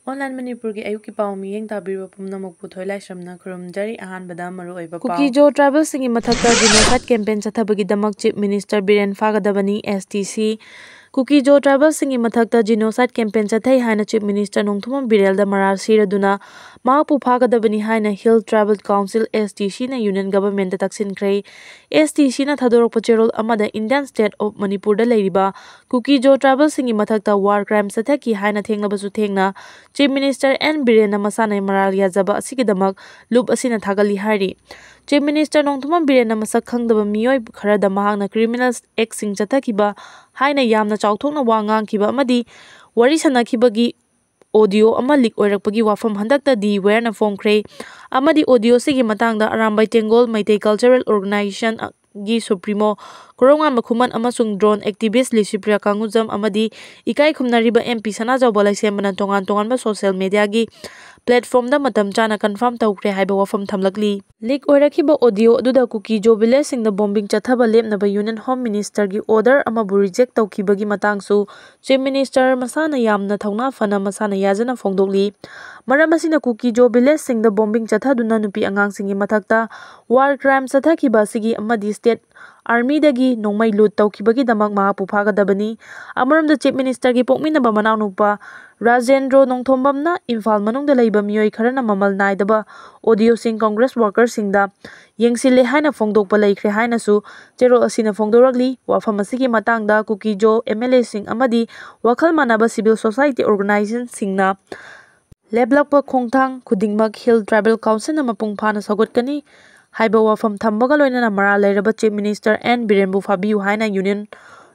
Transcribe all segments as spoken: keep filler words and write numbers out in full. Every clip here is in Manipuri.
ꯑꯣꯟꯂꯥꯏꯟ ꯃꯅꯤꯄꯨꯔꯒꯤ ꯑꯌꯨꯛꯀꯤ ꯄꯥꯎ ꯃꯤꯠꯌꯦꯡ ꯇꯥꯕꯤꯔꯤꯕ ꯄꯨꯝꯅꯃꯛꯄꯨ ꯊꯣꯏꯂꯥꯏꯁ꯭ꯔꯝꯅ ꯈꯨꯔꯨꯝꯖꯔꯤ꯫ ꯑꯍꯥꯟꯕꯗ ꯃꯔꯨꯑꯣꯏꯕ ꯄꯥꯎ꯫ ꯀꯨꯀꯤ-ꯖꯣ tribal ꯁꯤꯡꯒꯤ ꯃꯊꯛꯇ genocide campaign ꯆꯠꯊꯕꯒꯤꯗꯃꯛ Chief Minister Biren ꯐꯥꯒꯗꯕꯅꯤ, S T C꯫ ꯀꯨꯀꯤ-ꯖꯣ tribal ꯁꯤꯡꯒꯤ ꯃꯊꯛꯇ genocide campaign ꯆꯠꯊꯩ ꯍꯥꯏꯅ Chief Minister ꯅꯣꯡꯊꯣꯝꯕꯝ ꯕꯤꯔꯦꯟꯗ ꯃꯔꯥꯜ ꯁꯤꯔꯗꯨꯅ ꯃꯍꯥꯛꯄꯨ ꯐꯥꯒꯗꯕꯅꯤ ꯍꯥꯏꯅ Hill Tribal Council, S T C ꯅ Union Government ꯇ ꯇꯛꯁꯤꯟꯈ꯭ꯔꯦ꯫ S T C ꯅ ꯊꯥꯗꯣꯔꯛꯄ ꯆꯦꯔꯣꯜ ꯑꯃꯗ Indian State of ꯃꯅꯤꯄꯨꯔꯗ ꯂꯩꯔꯤꯕ ꯀꯨꯀꯤ-ꯖꯣ tribal ꯁꯤꯡꯒꯤ ꯃꯊꯛꯇ war crime ꯆꯠꯊꯈꯤ ꯍꯥꯏꯅ ꯊꯦꯡꯂꯕꯁꯨ ꯊꯦꯡꯅ Chief Minister N ꯕꯤꯔꯦꯟꯅ ꯃꯁꯥꯅ ꯃꯔꯥꯜ ꯌꯥꯖꯕ ꯑꯁꯤꯒꯤꯗꯃꯛ ꯂꯨꯞ ꯑꯁꯤꯅ ꯊꯥꯒꯠꯂꯤ ꯍꯥꯏꯔꯤ꯫ Chief Minister ꯅꯣꯡꯊꯣꯝꯕꯝ ꯕꯤꯔꯦꯟꯅ ꯃꯁꯛ ꯈꯪꯗꯕ ꯃꯤꯑꯣꯏ ꯈꯔꯗ ꯃꯍꯥꯛꯅ criminal act ꯁꯤꯡ ꯆꯠꯊꯈꯤꯕ ꯍꯥꯏꯅ ꯌꯥꯝꯅ ꯆꯥꯎꯊꯣꯛꯅ ꯋꯥ ꯉꯥꯡꯈꯤꯕ ꯑꯃꯗꯤ ꯋꯥꯔꯤ ꯁꯥꯟꯅꯈꯤꯕꯒꯤ audio ꯑꯃ leak ꯑꯣꯏꯔꯛꯄꯒꯤ ꯋꯥꯐꯝ ꯍꯟꯗꯛꯇ ꯗꯤ ꯋꯦꯌꯔꯅ ꯐꯣꯡꯈ꯭ꯔꯦ꯫ ꯑꯃꯗꯤ audio ꯑꯁꯤꯒꯤ ꯃꯇꯥꯡꯗ ꯑꯔꯥꯝꯕꯥꯏ ꯇꯦꯡꯒꯣꯜ ꯃꯩꯇꯩ Cultural Organization ꯒꯤ supremo ꯀꯣꯔꯧꯉꯥꯟꯕ ꯈꯨꯃꯟ ꯑꯃꯁꯨꯡ drone activist ꯂꯤꯁꯤꯄ꯭ꯔꯤꯌꯥ ꯀꯥꯡꯒꯨꯖꯝ ꯑꯃꯗꯤ ꯏꯀꯥꯏ ꯈꯨꯝꯅꯔꯤꯕ M P ꯁꯅꯥꯖꯥꯎꯕ ꯂꯩꯁꯦꯝꯕꯅ ꯇꯣꯉꯥꯟ ꯇꯣꯉꯥꯟꯕ social media ꯒꯤ platform ꯗ ꯃꯇꯝ ꯆꯥꯅ confirm ꯇꯧꯈ꯭ꯔꯦ ꯍꯥꯏꯕ ꯋꯥꯐꯝ ꯊꯝꯂꯛꯂꯤ꯫ Leak ꯑꯣꯏꯔꯛꯈꯤꯕ audio ꯑꯗꯨꯗ ꯀꯨꯀꯤ-ꯖꯣ village ꯁꯤꯡꯗ bombing ꯆꯠꯊꯕ ꯂꯦꯞꯅꯕ Union Home Minister ꯒꯤ order ꯑꯃꯕꯨ reject ꯇꯧꯈꯤꯕꯒꯤ ꯃꯇꯥꯡꯁꯨ Chief Minister ꯃꯁꯥꯅ ꯌꯥꯝꯅ ꯊꯧꯅꯥ ꯐꯅ ꯃꯁꯥꯅ ꯌꯥꯖꯅ ꯐꯣꯡꯗꯣꯛꯂꯤ꯫ ꯃꯔꯝ ꯑꯁꯤꯅ ꯀꯨꯀꯤ-ꯖꯣ village ꯁꯤꯡꯗ bombing ꯆꯠꯊꯗꯨꯅ ꯅꯨꯄꯤ ꯑꯉꯥꯡꯁꯤꯡꯒꯤ ꯃꯊꯛꯇ war crime ꯆꯠꯊꯈꯤꯕ ꯑꯁꯤꯒꯤ ꯑꯃꯗꯤ state army ꯗꯒꯤ ꯅꯣꯡꯃꯩ loot ꯇꯧꯈꯤꯕꯒꯤꯗꯃꯛ ꯃꯍꯥꯛꯄꯨ ꯐꯥꯒꯗꯕꯅꯤ꯫ ꯑꯃꯔꯣꯝꯗ Chief Minister ꯒꯤ ꯄꯣꯛꯃꯤꯟꯅꯕ ꯃꯅꯥꯎꯅꯨꯄꯥ ꯔꯥꯖꯦꯟꯗ꯭ꯔꯣ ꯅꯣꯡꯊꯣꯝꯕꯝꯅ ꯏꯝꯐꯥꯜ ꯃꯅꯨꯡꯗ ꯂꯩꯕ ꯃꯤꯑꯣꯏ ꯈꯔꯅ ꯃꯃꯜ ꯅꯥꯏꯗꯕ audio ꯁꯤꯡ Congress worker ꯁꯤꯡꯗ ꯌꯦꯡꯁꯤꯜꯂꯦ ꯍꯥꯏꯅ ꯐꯣꯡꯗꯣꯛꯄ ꯂꯩꯈ꯭ꯔꯦ ꯍꯥꯏꯅꯁꯨ ꯆꯦꯔꯣꯜ ꯑꯁꯤꯅ ꯐꯣꯡꯗꯣꯔꯛꯂꯤ꯫ ꯋꯥꯐꯝ ꯑꯁꯤꯒꯤ ꯃꯇꯥꯡꯗ ꯀꯨꯀꯤ-ꯖꯣ M L A ꯁꯤꯡ ꯑꯃꯗꯤ ꯋꯥꯈꯜ ꯃꯥꯟꯅꯕ civil society organization ꯁꯤꯡꯅ ꯂꯦꯞꯂꯛꯄ ꯈꯣꯡꯊꯥꯡ ꯈꯨꯗꯤꯡꯃꯛ Hill Tribal Council ꯅ ꯃꯄꯨꯡ ꯐꯥꯅ ꯁꯧꯒꯠꯀꯅꯤ ꯍꯥꯏꯕ ꯋꯥꯐꯝ ꯊꯝꯕꯒ ꯂꯣꯏꯅꯅ ꯃꯔꯥꯜ ꯂꯩꯔꯕ Chief Minister N ꯕꯤꯔꯦꯟꯕꯨ ꯐꯥꯕꯤꯌꯨ ꯍꯥꯏꯅ Union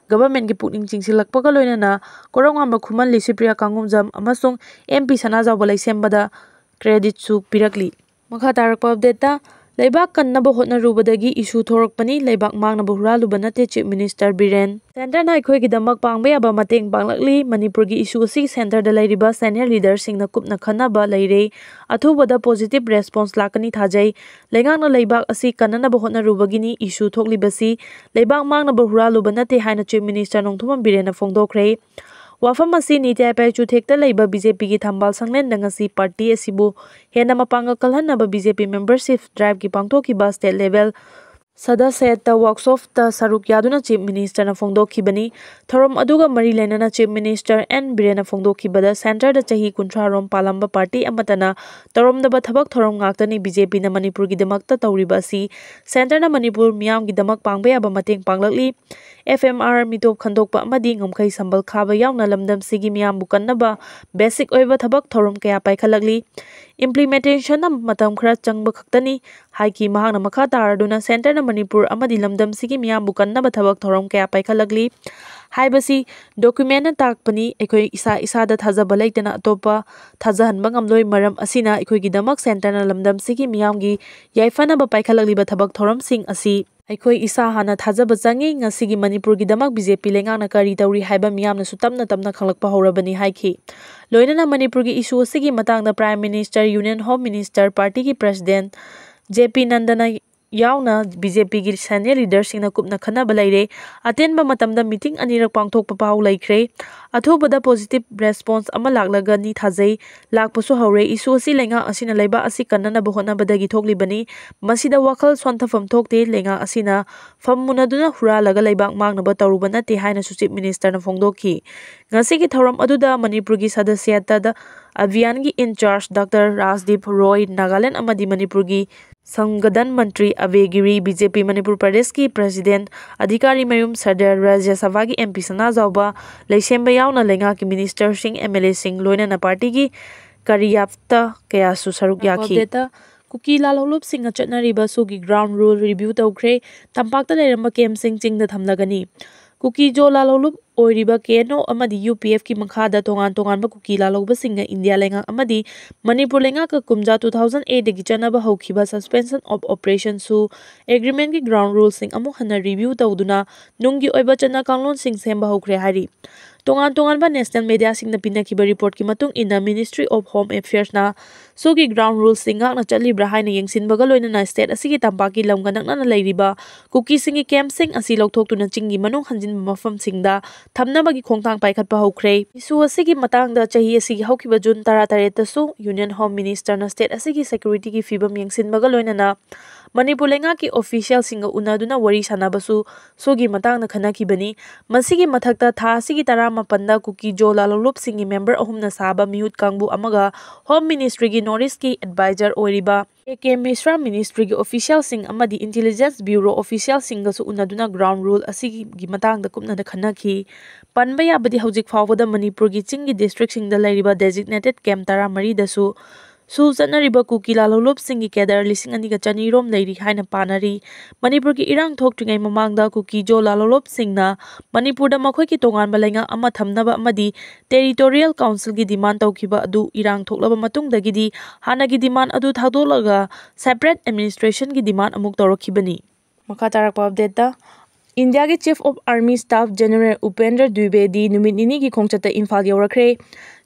Government ꯀꯤ ꯄꯨꯛꯅꯤꯡ ꯆꯤꯡꯁꯤꯜꯂꯛꯄꯒ ꯂꯣꯏꯅꯅ ꯀꯣꯔꯧꯉꯥꯟꯕ ꯈꯨꯃꯟ ꯂꯤꯁꯤꯄ꯭ꯔꯤꯌꯥ ꯀꯥꯡꯒꯨꯝꯖꯝ ꯑꯃꯁꯨꯡ M P ꯁꯅꯥꯖꯥꯎꯕ ꯂꯩꯁꯦꯝꯕꯗ credit ꯁꯨ ꯄꯤꯔꯛꯂꯤ꯫ ꯃꯈꯥ ꯇꯥꯔꯛꯄ update ꯇ, ꯂꯩꯕꯥꯛ ꯀꯟꯅꯕ ꯍꯣꯠꯅꯔꯨꯕꯗꯒꯤ issue ꯊꯣꯔꯛꯄꯅꯤ, ꯂꯩꯕꯥꯛ ꯃꯥꯡꯅꯕ ꯍꯨꯔꯥꯜꯂꯨꯕ ꯅꯠꯇꯦ, Chief Minister ꯕꯤꯔꯦꯟ꯫ Centre ꯅ ꯑꯩꯈꯣꯏꯒꯤꯗꯃꯛ ꯄꯥꯡꯕ ꯌꯥꯕ ꯃꯇꯦꯡ ꯄꯥꯡꯂꯛꯂꯤ꯫ ꯃꯅꯤꯄꯨꯔꯒꯤ issue ꯑꯁꯤ centre ꯗ ꯂꯩꯔꯤꯕ senior leader ꯁꯤꯡꯅ ꯀꯨꯞꯅ ꯈꯟꯅꯕ ꯂꯩꯔꯦ꯫ ꯑꯊꯨꯕꯗ positive response ꯂꯥꯛꯀꯅꯤ ꯊꯥꯖꯩ꯫ ꯂꯩꯉꯥꯛꯅ ꯂꯩꯕꯥꯛ ꯑꯁꯤ ꯀꯟꯅꯅꯕ ꯍꯣꯠꯅꯔꯨꯕꯒꯤꯅꯤ issue ꯊꯣꯛꯂꯤꯕꯁꯤ꯫ ꯂꯩꯕꯥꯛ ꯃꯥꯡꯅꯕ ꯍꯨꯔꯥꯜꯂꯨꯕ ꯅꯠꯇꯦ ꯍꯥꯏꯅ Chief Minister ꯅꯣꯡꯊꯣꯝꯕꯝ ꯕꯤꯔꯦꯟꯅ ꯐꯣꯡꯗꯣꯛꯈ꯭ꯔꯦ꯫ ꯋꯥꯐꯝ ꯑꯁꯤ ꯅꯤꯇꯤ ꯑꯥꯌꯣꯒ ꯆꯨꯊꯦꯛꯇ ꯂꯩꯕ ꯕꯤ ꯖꯦ ꯄꯤꯒꯤ ꯊꯝꯕꯥꯜ ꯁꯪꯂꯦꯟꯗ ꯉꯁꯤ ꯄꯥꯔꯇꯤ ꯑꯁꯤꯕꯨ ꯍꯦꯟꯅ ꯃꯄꯥꯡꯒꯜ ꯀꯜꯍꯟꯅꯕ ꯕꯤ ꯖꯦ ꯄꯤ ꯃꯦꯝꯕꯔꯁꯤꯞ ꯗ꯭ꯔꯥꯏꯚꯀꯤ ꯄꯥꯡꯊꯣꯛꯈꯤꯕ ꯁ꯭ꯇꯦꯠ ꯂꯦꯚꯦꯜ ꯁꯗꯁ꯭ꯌꯇ ꯋꯥꯔꯛꯁꯣꯞꯇ ꯁꯔꯨꯛ ꯌꯥꯗꯨꯅ ꯆꯤꯐ ꯃꯤꯅꯤꯁꯇꯔꯅ ꯐꯣꯡꯗꯣꯛꯈꯤꯕꯅꯤ꯫ ꯊꯧꯔꯝ ꯑꯗꯨꯒ ꯃꯔꯤ ꯂꯩꯅꯅ ꯆꯤꯐ ꯃꯤꯅꯤꯁꯇꯔ ꯑꯦꯟ ꯕꯤꯔꯦꯟꯅ ꯐꯣꯡꯗꯣꯛꯈꯤꯕꯗ, ꯁꯦꯟꯇꯔꯗ ꯆꯍꯤ ꯀꯨꯟꯊ꯭ꯔꯥ ꯔꯣꯝ ꯄꯥꯜꯂꯝꯕ ꯄꯥꯔꯇꯤ ꯑꯃꯠꯇꯅ ꯇꯧꯔꯝꯗꯕ ꯊꯕꯛ ꯊꯧꯔꯝ ꯉꯥꯛꯇꯅꯤ ꯕꯤ ꯖꯦ ꯄꯤꯅ ꯃꯅꯤꯄꯨꯔꯒꯤꯗꯃꯛꯇ ꯇꯧꯔꯤꯕ ꯑꯁꯤ꯫ ꯁꯦꯟꯇꯔꯅ ꯃꯅꯤꯄꯨꯔ ꯃꯤꯌꯥꯝꯒꯤꯗꯃꯛ ꯄꯥꯡꯕ ꯌꯥꯕ ꯃꯇꯦꯡ ꯄꯥꯡꯂꯛꯂꯤ꯫ ꯑꯦꯐ ꯑꯦꯝ ꯑꯥꯔ ꯃꯤꯇꯣꯞ ꯈꯟꯗꯣꯛꯄ ꯑꯃꯗꯤ ꯉꯝꯈꯩ ꯁꯝꯕꯜ ꯈꯥꯕ ꯌꯥꯎꯅ ꯂꯝꯗꯝꯁꯤꯒꯤ ꯃꯤꯌꯥꯝꯕꯨ ꯀꯟꯅꯕ ꯕꯦꯁꯤꯛ ꯑꯣꯏꯕ ꯊꯕꯛ ꯊꯧꯔꯝ ꯀꯌꯥ ꯄꯥꯏꯈꯠꯂꯛꯂꯤ꯫ ꯏꯝꯄ꯭ꯂꯤꯃꯦꯟꯇꯦꯁꯟꯅ ꯃꯇꯝ ꯈꯔ ꯆꯪꯕ ꯈꯛꯇꯅꯤ ꯍꯥꯏꯈꯤ꯫ ꯃꯍꯥꯛꯅ ꯃꯈꯥ ꯇꯥꯔꯗꯨꯅ ꯁꯦꯟꯇꯔꯅ ꯃꯅꯤꯄꯨꯔ ꯑꯃꯗꯤ ꯂꯝꯗꯝꯁꯤꯒꯤ ꯃꯤꯌꯥꯝꯕꯨ ꯀꯟꯅꯕ ꯊꯕꯛ ꯊꯧꯔꯝ ꯀꯌꯥ ꯄꯥꯏꯈꯠꯂꯛꯂꯤ ꯍꯥꯏꯕꯁꯤ ꯗꯣꯀ꯭ꯌꯨꯃꯦꯟꯅ ꯇꯥꯛꯄꯅꯤ꯫ ꯑꯩꯈꯣꯏ ꯏꯁꯥ ꯏꯁꯥꯗ ꯊꯥꯖꯕ ꯂꯩꯇꯅ ꯑꯇꯣꯞꯄ ꯊꯥꯖꯍꯟꯕ ꯉꯝꯂꯣꯏ꯫ ꯃꯔꯝ ꯑꯁꯤꯅ ꯑꯩꯈꯣꯏꯒꯤꯗꯃꯛ ꯁꯦꯟꯇꯔꯅ ꯂꯝꯗꯝꯁꯤꯒꯤ ꯃꯤꯌꯥꯝꯒꯤ ꯌꯥꯏꯐꯅꯕ ꯄꯥꯏꯈꯠꯂꯛꯂꯤꯕ ꯊꯕꯛ ꯊꯧꯔꯝꯁꯤꯡ ꯑꯁꯤ ꯑꯩꯈꯣꯏ ꯏꯁꯥ ꯍꯥꯟꯅ ꯊꯥꯖꯕ ꯆꯪꯏ꯫ ꯉꯁꯤꯒꯤ ꯃꯅꯤꯄꯨꯔꯒꯤꯗꯃꯛ ꯕꯤ ꯖꯦ ꯄꯤ ꯂꯩꯉꯥꯛꯅ ꯀꯔꯤ ꯇꯧꯔꯤ ꯍꯥꯏꯕ ꯃꯤꯌꯥꯝꯅꯁꯨ ꯇꯞꯅ ꯇꯞꯅ ꯈꯪꯂꯛꯄ ꯍꯧꯔꯕꯅꯤ ꯍꯥꯏꯈꯤ꯫ ꯂꯣꯏꯅꯅ ꯃꯅꯤꯄꯨꯔꯒꯤ ꯏꯁꯨ ꯑꯁꯤꯒꯤ ꯃꯇꯥꯡꯗ prime minister, union home minister, ꯄꯥꯔꯇꯤꯒꯤ ꯄ꯭ꯔꯦꯁꯤꯗꯦꯟꯠ ꯖꯦ ꯄꯤ ꯅꯟꯗꯅ ꯌꯥꯎꯅ ꯕꯤ ꯖꯦ ꯄꯤꯒꯤ ꯁꯦꯅꯤꯌꯔ ꯂꯤꯗꯔꯁꯤꯡꯅ ꯀꯨꯞꯅ ꯈꯟꯅꯕ ꯂꯩꯔꯦ꯫ ꯑꯇꯦꯟꯕ ꯃꯇꯝꯗ ꯃꯤꯇꯤꯡ ꯑꯅꯤꯔꯛ ꯄꯥꯡꯊꯣꯛꯄ ꯄꯥꯎ ꯂꯩꯈ꯭ꯔꯦ꯫ ꯑꯊꯨꯕꯗ ꯄꯣꯖꯤꯇꯤꯚ ꯔꯦꯁꯄꯣꯟꯁ ꯑꯃ ꯂꯥꯛꯂꯒꯅꯤ ꯊꯥꯖꯩ꯫ ꯂꯥꯛꯄꯁꯨ ꯍꯧꯔꯦ꯫ ꯏꯁꯨ ꯑꯁꯤ ꯂꯩꯉꯥꯛ ꯑꯁꯤꯅ ꯂꯩꯕꯥꯛ ꯑꯁꯤ ꯀꯟꯅꯅꯕ ꯍꯣꯠꯅꯕꯗꯒꯤ ꯊꯣꯛꯂꯤꯕꯅꯤ꯫ ꯃꯁꯤꯗ ꯋꯥꯈꯜ ꯁꯣꯟꯊꯐꯝ ꯊꯣꯛꯇꯦ꯫ ꯂꯩꯉꯥꯛ ꯑꯁꯤꯅ ꯐꯝ ꯃꯨꯟꯅꯗꯨꯅ ꯍꯨꯔꯥꯜꯂꯒ ꯂꯩꯕꯥꯛ ꯃꯥꯡꯅꯕ ꯇꯧꯔꯨꯕ ꯅꯠꯇꯦ ꯍꯥꯏꯅꯁꯨ ꯆꯤꯐ ꯃꯤꯅꯤꯁꯇꯔꯅ ꯐꯣꯡꯗꯣꯛꯈꯤ꯫ ꯉꯁꯤꯒꯤ ꯊꯧꯔꯝ ꯑꯗꯨꯗ ꯃꯅꯤꯄꯨꯔꯒꯤ ꯁꯗꯁ꯭ꯌꯇꯗ ꯑꯚꯤꯌꯥꯟꯒꯤ ꯏꯟꯆꯥꯔꯖ ꯗꯥꯛꯇꯔ ꯔꯥꯖꯗꯤꯞ ꯔꯣꯏ, ꯅꯥꯒꯥꯂꯦꯟ ꯑꯃꯗꯤ ꯃꯅꯤꯄꯨꯔꯒꯤ ꯁꯪꯒꯗꯟ ꯃꯟꯇ꯭ꯔꯤ ꯑꯚꯦ ꯒꯤꯔꯤ, ꯕꯤ ꯖꯦ ꯄꯤ ꯃꯅꯤꯄꯨꯔ ꯄ꯭ꯔꯗꯦꯁꯀꯤ ꯄ꯭ꯔꯦꯁꯤꯗꯦꯟꯠ ꯑꯙꯤꯀꯥꯔꯤ ꯃꯌꯨꯝ ꯁꯗꯔ ꯔꯥꯖ꯭ꯌ ꯁꯚꯥꯒꯤ ꯑꯦꯝ ꯄꯤ ꯁꯅꯥꯖꯥꯎꯕ ꯂꯩꯁꯦꯝꯕ ꯌꯥꯎꯅ ꯂꯩꯉꯥꯛꯀꯤ ꯃꯤꯅꯤꯁꯇꯔꯁꯤꯡ, ꯑꯦꯝ ꯑꯦꯜ ꯑꯦꯁꯤꯡ, ꯂꯣꯏꯅꯅ ꯄꯥꯔꯇꯤꯒꯤ ꯀꯥꯔꯌꯥꯞꯇ ꯀꯌꯥꯁꯨ ꯁꯔꯨꯛ ꯌꯥꯈꯤ꯫ ꯑꯞꯗꯦꯠꯇ ꯀꯨꯀꯤ ꯂꯥꯜꯍꯧꯂꯨꯞꯁꯤꯡꯅ ꯆꯠꯅꯔꯤꯕ ꯁꯣꯒꯤ ꯒ꯭ꯔꯥꯎꯟ ꯔꯨꯜ ꯔꯤꯚ꯭ꯌꯨ ꯇꯧꯈ꯭ꯔꯦ꯫ ꯇꯝꯄꯥꯛꯇ ꯂꯩꯔꯝꯕ ꯀꯦꯝꯞꯁꯤꯡ ꯆꯤꯡꯗ ꯊꯝꯂꯒꯅꯤ꯫ ꯀꯨꯀꯤ ꯖꯣ ꯂꯥꯜꯍꯧꯂꯨꯞ ꯑꯣꯏꯔꯤꯕ ꯀꯦ ꯑꯦꯟ ꯑꯣ ꯑꯃꯗꯤ ꯌꯨ ꯄꯤ ꯑꯦꯐꯀꯤ ꯃꯈꯥꯗ ꯇꯣꯉꯥꯟ ꯇꯣꯉꯥꯟꯕ ꯀꯨꯀꯤ ꯂꯥꯜꯍꯧꯕꯁꯤꯡꯅ ꯏꯟꯗꯤꯌꯥ ꯂꯩꯉꯥꯛ ꯑꯃꯗꯤ ꯃꯅꯤꯄꯨꯔ ꯂꯩꯉꯥꯛꯀ ꯀꯨꯝꯖꯥ two thousand eight ꯗꯒꯤ ꯆꯠꯅꯕ ꯍꯧꯈꯤꯕ suspension of operation ꯁꯨ ꯑꯦꯒ꯭ꯔꯤꯃꯦꯟꯒꯤ ꯒ꯭ꯔꯥꯎꯟ ꯔꯨꯜꯁꯤꯡ ꯑꯃꯨꯛ ꯍꯟꯅ ꯔꯤꯚ꯭ꯌꯨ ꯇꯧꯗꯨꯅ ꯅꯨꯡꯒꯤ ꯑꯣꯏꯕ ꯆꯠꯅ ꯀꯥꯡꯂꯣꯟꯁꯤꯡ ꯁꯦꯝꯕ ꯍꯧꯈ꯭ꯔꯦ ꯍꯥꯏꯔꯤ꯫ ꯇꯣꯉꯥꯟ ꯇꯣꯉꯥꯟꯕ ꯅꯦꯁꯅꯦꯜ ꯃꯦꯗꯤꯌꯥꯁꯤꯡꯅ ꯄꯤꯅꯈꯤꯕ ꯔꯤꯄꯣꯔꯠꯀꯤ ꯃꯇꯨꯡ ꯏꯟꯅ, Ministry of Home Affairs ꯅ SoO ꯒꯤ ꯒ꯭ꯔꯥꯎꯟ ꯔꯨꯜꯁꯤꯡ ꯉꯥꯛꯅ ꯆꯠꯂꯤꯕ꯭ꯔꯥ ꯍꯥꯏꯅ ꯌꯦꯡꯁꯤꯟꯕꯒ ꯂꯣꯏꯅꯅ ꯁ꯭ꯇꯦꯠ ꯑꯁꯤꯒꯤ ꯇꯝꯄꯥꯛꯀꯤ ꯂꯝꯒ ꯅꯛꯅꯅ ꯂꯩꯔꯤꯕ ꯀꯨꯀꯤꯁꯤꯡꯒꯤ ꯀꯦꯝꯞꯁꯤꯡ ꯑꯁꯤ ꯂꯧꯊꯣꯛꯇꯨꯅ ꯆꯤꯡꯒꯤ ꯃꯅꯨꯡ ꯍꯟꯖꯤꯟꯕ ꯃꯐꯝꯁꯤꯡꯗ ꯊꯝꯅꯕꯒꯤ ꯈꯣꯡꯊꯥꯡ ꯄꯥꯏꯈꯠꯄ ꯍꯧꯈ꯭ꯔꯦ꯫ ꯏꯁꯨ ꯑꯁꯤꯒꯤ ꯃꯇꯥꯡꯗ ꯆꯍꯤ ꯑꯁꯤꯒꯤ ꯍꯧꯈꯤꯕ ꯖꯨꯟ ꯇꯔꯥꯇꯔꯦꯠꯇꯁꯨ Union Home Minister ꯅ ꯁ꯭ꯇꯦꯠ ꯑꯁꯤꯒꯤ ꯁꯦꯀ꯭ꯌꯨꯔꯤꯇꯤꯒꯤ ꯐꯤꯕꯝ ꯌꯦꯡꯁꯤꯟꯕꯒ ꯂꯣꯏꯅꯅ ꯃꯅꯤꯄꯨꯔ ꯂꯩꯉꯥꯛꯀꯤ ꯑꯣꯐꯤꯁꯤꯌꯦꯜꯁꯤꯡꯒ ꯎꯅꯗꯨꯅ ꯋꯥꯔꯤ ꯁꯥꯟꯅꯕꯁꯨ SoO ꯒꯤ ꯃꯇꯥꯡꯗ ꯈꯟꯅꯈꯤꯕꯅꯤ꯫ ꯃꯁꯤꯒꯤ ꯃꯊꯛꯇ, ꯊꯥ ꯑꯁꯤꯒꯤ ꯇꯔꯥꯃꯥꯄꯟꯗ ꯀꯨꯀꯤ ꯖꯣ ꯂꯥꯂꯣꯂꯨꯞꯁꯤꯡꯒꯤ ꯃꯦꯝꯕꯔ ꯑꯍꯨꯝꯅ ꯁꯥꯕ ꯃꯤꯍꯨꯠ ꯀꯥꯡꯕꯨ ꯑꯃꯒ Home Ministry ꯒꯤ North East ꯀꯤ ꯑꯦꯗꯚꯥꯏꯖꯔ ꯑꯣꯏꯔꯤꯕ ꯑꯦ ꯀꯦ ꯃꯤꯁ꯭ꯔꯥ, Ministry ꯒꯤ ꯑꯣꯐꯤꯁꯤꯌꯦꯜꯁꯤꯡ ꯑꯃꯗꯤ ꯏꯟꯇꯦꯂꯤꯖꯦꯟꯁ ꯕ꯭ꯌꯨꯔꯣ ꯑꯣꯐꯤꯁꯤꯌꯦꯜꯁꯤꯡꯒꯁꯨ ꯎꯅꯗꯨꯅ ꯒ꯭ꯔꯥꯎꯟ ꯔꯨꯜ ꯑꯁꯤꯒꯤ ꯃꯇꯥꯡꯗ ꯀꯨꯞꯅ ꯈꯟꯅꯈꯤ꯫ ꯄꯟꯕ ꯌꯥꯕꯗꯤ, ꯍꯧꯖꯤꯛ ꯐꯥꯎꯕꯗ ꯃꯅꯤꯄꯨꯔꯒꯤ ꯆꯤꯡꯒꯤ ꯗꯤꯁꯇ꯭ꯔꯤꯛꯁꯤꯡꯗ ꯂꯩꯔꯤꯕ ꯗꯦꯖꯤꯒꯅꯦꯇꯦꯗ ꯀꯦꯝꯞ ꯇꯔꯥꯃꯔꯤꯗꯁꯨ SoO ꯆꯠꯅꯔꯤꯕ ꯀꯨꯀꯤ ꯂꯥꯂꯣꯂꯨꯞꯁꯤꯡꯒꯤ ꯀꯦꯗꯔ ꯂꯤꯁꯤꯡ ꯑꯅꯤꯒ ꯆꯅꯤ ꯔꯣꯝ ꯂꯩꯔꯤ ꯍꯥꯏꯅ ꯄꯥꯅꯔꯤ꯫ ꯃꯅꯤꯄꯨꯔꯒꯤ ꯏꯔꯥꯡ ꯊꯣꯛꯇ꯭ꯔꯤꯉꯩ ꯃꯃꯥꯡꯗ ꯀꯨꯀꯤ ꯖꯣ ꯂꯥꯂꯣꯂꯨꯞꯁꯤꯡꯅ ꯃꯅꯤꯄꯨꯔꯗ ꯃꯈꯣꯏꯒꯤ ꯇꯣꯉꯥꯟꯕ ꯂꯩꯉꯥꯛ ꯑꯃ ꯊꯝꯅꯕ ꯑꯃꯗꯤ ꯇꯦꯔꯤꯇꯣꯔꯤꯌꯦꯜ ꯀꯥꯎꯟꯁꯤꯜꯒꯤ ꯗꯤꯃꯥꯟ ꯇꯧꯈꯤꯕ ꯑꯗꯨ ꯏꯔꯥꯡ ꯊꯣꯛꯂꯕ ꯃꯇꯨꯡꯗꯒꯤꯗꯤ ꯍꯥꯟꯅꯒꯤ ꯗꯤꯃꯥꯟ ꯑꯗꯨ ꯊꯥꯗꯣꯛꯂꯒ ꯁꯦꯄꯔꯦꯠ ꯑꯦꯗꯃꯤꯅꯤꯁꯇ꯭ꯔꯦꯁꯟꯒꯤ ꯗꯤꯃꯥꯟ ꯑꯃꯨꯛ ꯇꯧꯔꯛꯈꯤꯕꯅꯤ꯫ ꯃꯈꯥ ꯇꯥꯔꯛꯄ ꯑꯞꯗꯦꯠꯇ, ꯏꯟꯗꯤꯌꯥꯒꯤ Chief of Army Staff General Upendra ꯗ꯭ꯋꯤꯕꯦꯗꯤ ꯅꯨꯃꯤꯠ ꯅꯤꯅꯤꯒꯤ ꯈꯣꯡꯆꯠꯇ ꯏꯝꯐꯥꯜ ꯌꯧꯔꯛꯈ꯭ꯔꯦ꯫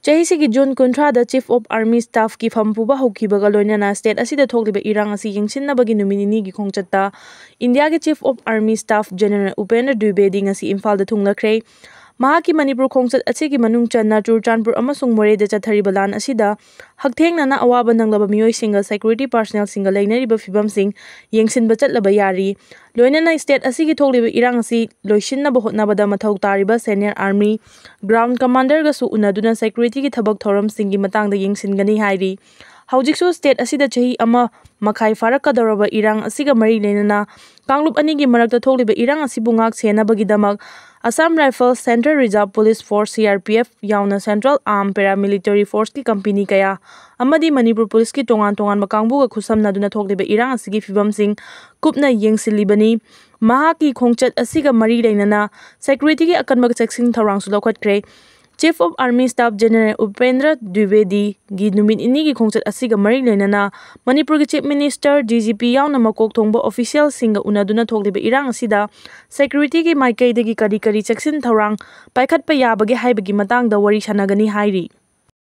ꯆꯍꯤꯁꯤꯒꯤ ꯖꯨꯟ ꯀꯨꯟꯊ꯭ꯔꯥꯗ Chief of Army Staff ꯀꯤ ꯐꯝ ꯄꯨꯕ ꯍꯧꯈꯤꯕꯒ ꯂꯣꯏꯅꯅ ꯁ꯭ꯇꯦꯠ ꯑꯁꯤꯗ ꯊꯣꯛꯂꯤꯕ ꯏꯔꯥꯡ ꯑꯁꯤ ꯌꯦꯡꯁꯤꯟꯅꯕꯒꯤ ꯅꯨꯃꯤꯠ ꯅꯤꯅꯤꯒꯤ ꯈꯣꯡꯆꯠꯇ ꯏꯟꯗꯤꯌꯥꯒꯤ Chief of Army Staff General Upendra ꯗ꯭ꯋꯤꯕꯦꯗꯤ ꯉꯁꯤ ꯏꯝꯐꯥꯜꯗ ꯊꯨꯡꯂꯈ꯭ꯔꯦ꯫ ꯃꯍꯥꯛꯀꯤ ꯃꯅꯤꯄꯨꯔ ꯈꯣꯡꯆꯠ ꯑꯁꯤꯒꯤ ꯃꯅꯨꯡ ꯆꯟꯅ ꯆꯨꯔꯆꯥꯟꯄꯨꯔ ꯑꯃꯁꯨꯡ ꯃꯣꯔꯦꯗ ꯆꯠꯊꯔꯤꯕ ꯂꯥꯟ ꯑꯁꯤꯗ ꯍꯛꯊꯦꯡꯅꯅ ꯑꯋꯥꯕ ꯅꯪꯂꯕ ꯃꯤꯑꯣꯏꯁꯤꯡꯒ ꯁꯦꯀ꯭ꯌꯨꯔꯤꯇꯤ ꯄꯥꯔꯁꯅꯦꯜꯁꯤꯡꯒ ꯂꯩꯅꯔꯤꯕ ꯐꯤꯕꯝꯁꯤꯡ ꯌꯦꯡꯁꯤꯟꯕ ꯆꯠꯂꯕ ꯌꯥꯔꯤ꯫ ꯂꯣꯏꯅꯅ ꯁ꯭ꯇꯦꯠ ꯑꯁꯤꯒꯤ ꯊꯣꯛꯂꯤꯕ ꯏꯔꯥꯡ ꯑꯁꯤ ꯂꯣꯏꯁꯤꯟꯅꯕ ꯍꯣꯠꯅꯕꯗ ꯃꯊꯧ ꯇꯥꯔꯤꯕ ꯁꯦꯅꯤꯌꯔ ꯑꯥꯔꯃꯤ ꯒ꯭ꯔꯥꯎꯟ ꯀꯃꯥꯟꯗꯔꯒꯁꯨ ꯎꯅꯗꯨꯅ ꯁꯦꯀ꯭ꯌꯨꯔꯤꯇꯤꯒꯤ ꯊꯕꯛ ꯊꯧꯔꯝꯁꯤꯡꯒꯤ ꯃꯇꯥꯡꯗ ꯌꯦꯡꯁꯤꯟꯒꯅꯤ ꯍꯥꯏꯔꯤ꯫ ꯍꯧꯖꯤꯛꯁꯨ ꯁ꯭ꯇꯦꯠ ꯑꯁꯤꯗ ꯆꯍꯤ ꯑꯃ ꯃꯈꯥꯏ ꯐꯥꯔꯛꯀꯗꯧꯔꯕ ꯏꯔꯥꯡ ꯑꯁꯤꯒ ꯃꯔꯤ ꯂꯩꯅꯅ ꯀꯥꯡꯂꯨꯞ ꯑꯅꯤꯒꯤ ꯃꯔꯛꯇ ꯊꯣꯛꯂꯤꯕ ꯏꯔꯥꯡ ꯑꯁꯤꯕꯨ ꯉꯥꯛ ꯁꯦꯟꯅꯕꯒꯤꯗꯃꯛ Assam Rifles, Central Reserve Police Force, C R P F, ꯌꯥꯎꯅ Central Armed Paramilitary Force ꯀꯤ ꯀꯝꯄꯦꯅꯤ ꯀꯌꯥ ꯑꯃꯗꯤ ꯃꯅꯤꯄꯨꯔ ꯄꯨꯂꯤꯁꯀꯤ ꯇꯣꯉꯥꯟ ꯇꯣꯉꯥꯟꯕ ꯀꯥꯡꯕꯨꯒ ꯈꯨꯠꯁꯝꯅꯗꯨꯅ ꯊꯣꯛꯂꯤꯕ ꯏꯔꯥꯡ ꯑꯁꯤꯒꯤ ꯐꯤꯕꯝꯁꯤꯡ ꯀꯨꯞꯅ ꯌꯦꯡꯁꯤꯜꯂꯤꯕꯅꯤ꯫ ꯃꯍꯥꯛꯀꯤ ꯈꯣꯡꯆꯠ ꯑꯁꯤꯒ ꯃꯔꯤ ꯂꯩꯅꯅ ꯁꯦꯀ꯭ꯌꯨꯔꯤꯇꯤꯒꯤ ꯑꯀꯟꯕ ꯆꯦꯛꯁꯤꯟ ꯊꯧꯔꯥꯡꯁꯨ ꯂꯧꯈꯠꯈ꯭ꯔꯦ꯫ Chief of Army Staff General Upendra Dwivedi ꯒꯤ ꯅꯨꯃꯤꯠ ꯅꯤꯅꯤꯒꯤ ꯈꯣꯡꯆꯠ ꯑꯁꯤꯒ ꯃꯔꯤ ꯂꯩꯅꯅ ꯃꯅꯤꯄꯨꯔꯒꯤ Chief Minister, D G P ꯌꯥꯎꯅ ꯃꯀꯣꯛ ꯊꯣꯡꯕ official ꯁꯤꯡꯒ ꯎꯅꯗꯨꯅ ꯊꯣꯛꯂꯤꯕ ꯏꯔꯥꯡ ꯑꯁꯤꯗ security ꯒꯤ ꯃꯥꯏꯀꯩꯗꯒꯤ ꯀꯔꯤ ꯀꯔꯤ ꯆꯦꯛꯁꯤꯟ ꯊꯧꯔꯥꯡ ꯄꯥꯏꯈꯠꯄ ꯌꯥꯕꯒꯦ ꯍꯥꯏꯕꯒꯤ ꯃꯇꯥꯡꯗ ꯋꯥꯔꯤ ꯁꯥꯟꯅꯒꯅꯤ ꯍꯥꯏꯔꯤ꯫